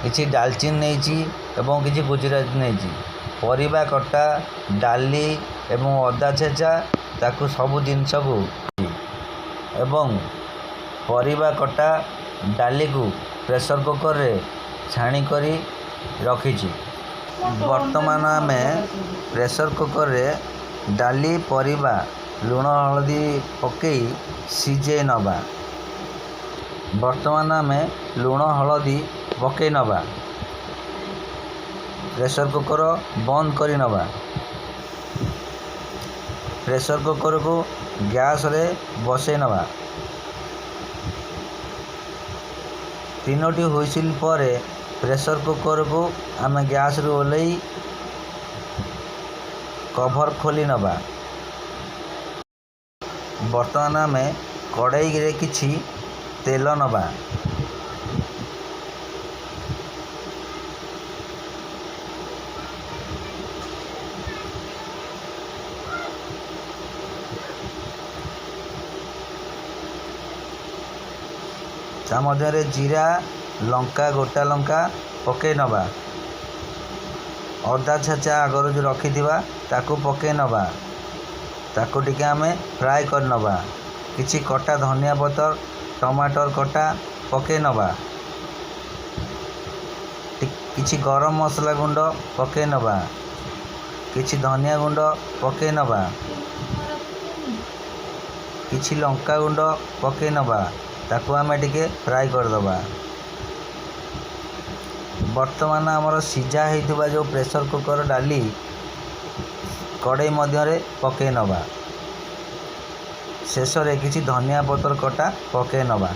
କିଛି ଡାଲଚିନି ନେଇଛି ଏବଂ କିଛି ଗୁଜୁରାତି ନେଇଛି। ପରିବା କଟା, ଡାଲି ଏବଂ ଅଦା ଛେଚା, ତାକୁ ସବୁ ଜିନିଷକୁ ଏବଂ ପରିବା କଟା ଡାଲିକୁ ପ୍ରେସର୍ କୁକର୍ରେ ଛାଣି କରି ରଖିଛି। ମୋ ଫୋନ୍ଟା ବର୍ତ୍ତମାନ ବି ଆମେ ଖରାପ ଆସୁଛି। ପ୍ରେସର୍ କୁକର୍ରେ ଡାଲି, ପରିବା, ଲୁଣ, ହଳଦୀ ପକାଇ ସିଝାଇ ନେବା। ବର୍ତ୍ତମାନ ଆମେ ଲୁଣ ହଳଦୀ ପକାଇ ନେବା। ପ୍ରେସର୍ କୁକର୍ ବନ୍ଦ କରି ନେବା। ପ୍ରେସର୍ କୁକର୍କୁ ଗ୍ୟାସ୍ରେ ବସାଇ ନେବା। ତିନୋଟି ହୁଇସିଲ୍ ପରେ ପ୍ରେସର୍ କୁକର୍କୁ ଆମେ ଗ୍ୟାସ୍ରୁ ଓହ୍ଲାଇ କଭର୍ ଖୋଲି ନେବା। ବର୍ତ୍ତମାନ ଆମେ କଡ଼େଇରେ କିଛି ତେଲ ନେବା। ତା ମଧ୍ୟରେ ଜିରା, ଲଙ୍କା, ଗୋଟା ଲଙ୍କା ପକାଇ ନେବା। ଅଦା ଛେଚା ଆଗରୁ ଯେଉଁ ରଖିଥିବା, ତାକୁ ପକାଇ ନେବା। ତାକୁ ଟିକେ ଆମେ ଫ୍ରାଏ କରିନେବା। କିଛି କଟା ଧନିଆ ପତ୍ର, ଟମାଟର କଟା ପକାଇ ନେବା। କିଛି ଗରମ ମସଲା ଗୁଣ୍ଡ ପକାଇ ନେବା। କିଛି ଧନିଆ ଗୁଣ୍ଡ ପକାଇ ନେବା। କିଛି ଲଙ୍କା ଗୁଣ୍ଡ ପକାଇ ନେବା। ତାକୁ ଆମେ ଟିକେ ଫ୍ରାଏ କରିଦେବା। ବର୍ତ୍ତମାନ ଆମର ସିଝା ହେଇଥିବା ଯେଉଁ ପ୍ରେସର୍ କୁକର୍ ଡାଲି କଡ଼େଇ ମଧ୍ୟରେ ପକାଇ ନେବା। ଶେଷରେ କିଛି ଧନିଆ ପତ୍ର କଟା ପକାଇ ନେବା।